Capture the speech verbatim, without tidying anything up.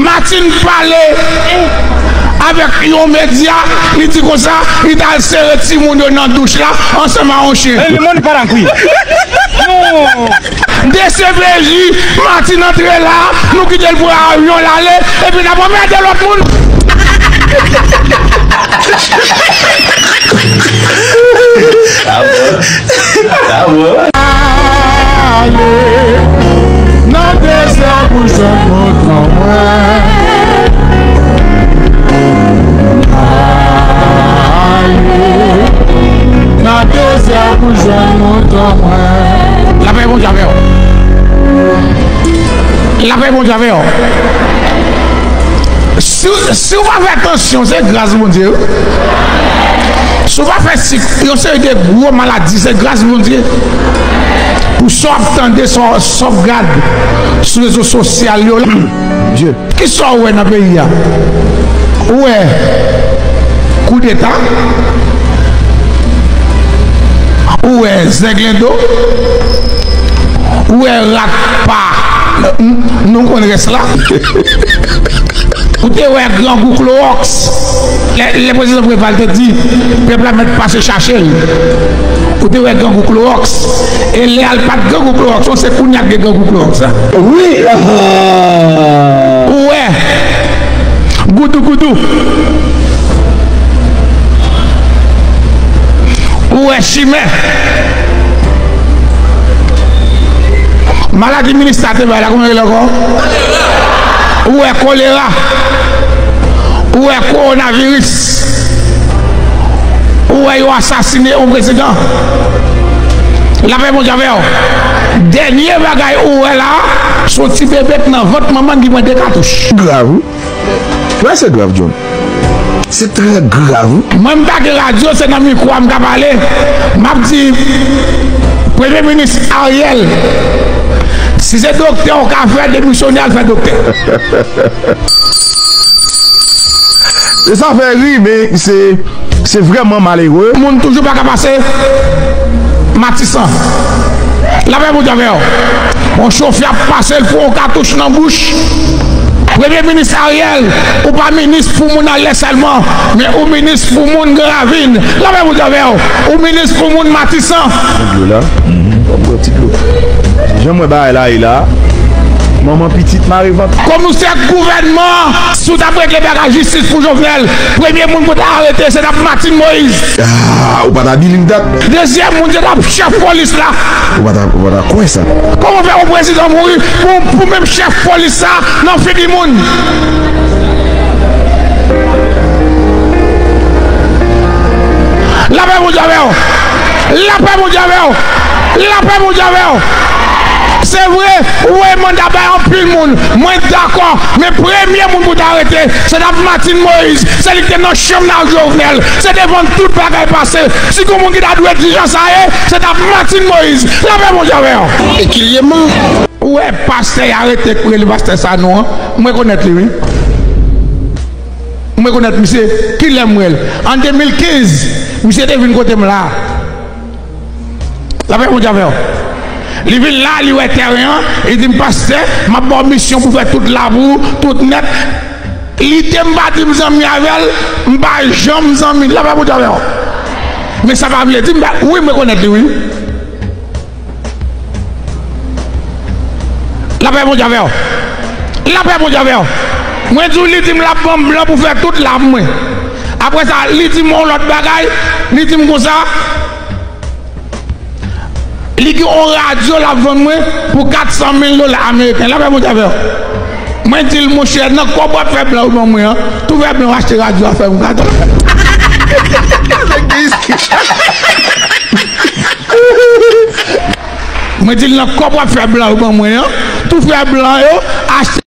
Martine pale avèk yon medya, li di konsa, li t al sere timoun yo nan douch la ansanm a yon chen. E le monde pa la kwi. Non. D C P J, Martine antre la, nou kite l pran avyon l ale, epi n ap anmède lòt moun. Sa bon. Sa bon. Ale nan dezè pou jwenn mouton mwen. Ale nan dezè pou jwenn mouton mwen. Lapè Bondye avè w. Lapè Bondye avè w. Si, si w pa fè atansyon, se gras Bondye, wi. Si w pa fè sik, yon seri de gwo maladi, se gras Bondye. Pou sa w ap tande, sa w, sa w ap gade sou rezo sosyal yo la. Kisa w wè nan peyi a? Ou wè koudeta? Ou wè zèglendo? Ou wè rat pa, n-, n-, nou konn rès la. Ou te wè grangou klowòks? Lè, lè prezidan Preval te di pèp la mèt pase chache l. Ou te wè grangou klowòks? E lè a l pa t grangou klowòks, non, se kounye a k gen grangou klowòks la. Wi, ah. Ou wè goudougoudou. Ou wè chimè. Maladi minis la te bay la, kòman rele ankò? Ou wè kolera. Ou wè kowonaviris. Ou wè yo asasine yon prezidan. Lapè Bondye avè w. Dènye bagay ou wè la, se yon ti bebe k nan vant manman l ki pran de katouch. Grav, wi. Trè se grav, John. Se trè grav, wi. Mwen, m pa gen radyo, se nan mikwo a m ka pale. M ap di, Premye Minis Ariel, si se doktè w ka fè, demisyone al fè doktè. E sa fè ri, men se, se vrèman malere. Moun toujou pa ka pase Matisan. Lapè Bondye avè w. Yon chofè ap pase, l pran yon katouch nan bouch. Premye Minis Ariel, ou pa minis pou moun anlè sèlman, men ou minis pou moun Gran Ravin. Lapè Bondye avè w. Ou minis pou moun Matisan. Dlo la. Mhm. W ap bwè ti dlo. Jan m wè bagay la ye la. Manman pitit mare vant. Komisè gouvènman, si w t ap regle bagay jistis pou Jovenel, premye moun pou w ta arete, se t ap Martine Moïse. Ah, ou pa ta di li dat. Dezyèm moun, se t ap chèf polis la. Ou pa ta, ou pa ta kwè sa. Kòman fè yon prezidan mouri pou, pou menm chèf polis sa nan figi moun? Lapè Bondye avè w. Lapè Bondye avè w. Lapè Bondye avè w. Se vre, ou voye manda bay anpil moun. Mwen dakò. Men premye moun pou ta arete, se t ap Martine Moïse. Se li ki te nan chanm nan ak Jovenel. Se devan tout bagay pase. Si gon moun ki ta dwe di jan sa ye, se t ap Martine Moïse. Lapè Bondye avè w. Ou wè pastè y arete k rele pastè Sanon an? M rekonèt li, wi. M rekonèt misye. Kilè m wè l? An de mil kenz, misye te vin kote m la. Lapè Bondye avè w. Li vin la, li wè tèren an, li di m, pastè, m ap ba w misyon pou fè tout la pou ou, tout nèt. Li te m pa di m zanmi avè l, m pa janm zanmi. Lapè Bondye avè w. Men sa pa vle di m pa, wi, m rekonèt li, wi. Lapè Bondye avè w. Lapè Bondye avè w. Mwen di w, li di m l ap ban m blan pou fè tout lav mwen. Apre sa, li di m yon lòt bagay, li di m konsa, li gen yon radyo l ap vann mwen pou kat san mil dola ameriken. Lapè Bondye avè w. Mwen di l, monchè, nan kòb w ap fè blan ou ban mwen an, tou fè blan w achte radyo a fè yon gado. Mwen di l, nan kòb w ap fè blan yo ban mwen an, tou frè blan yo achte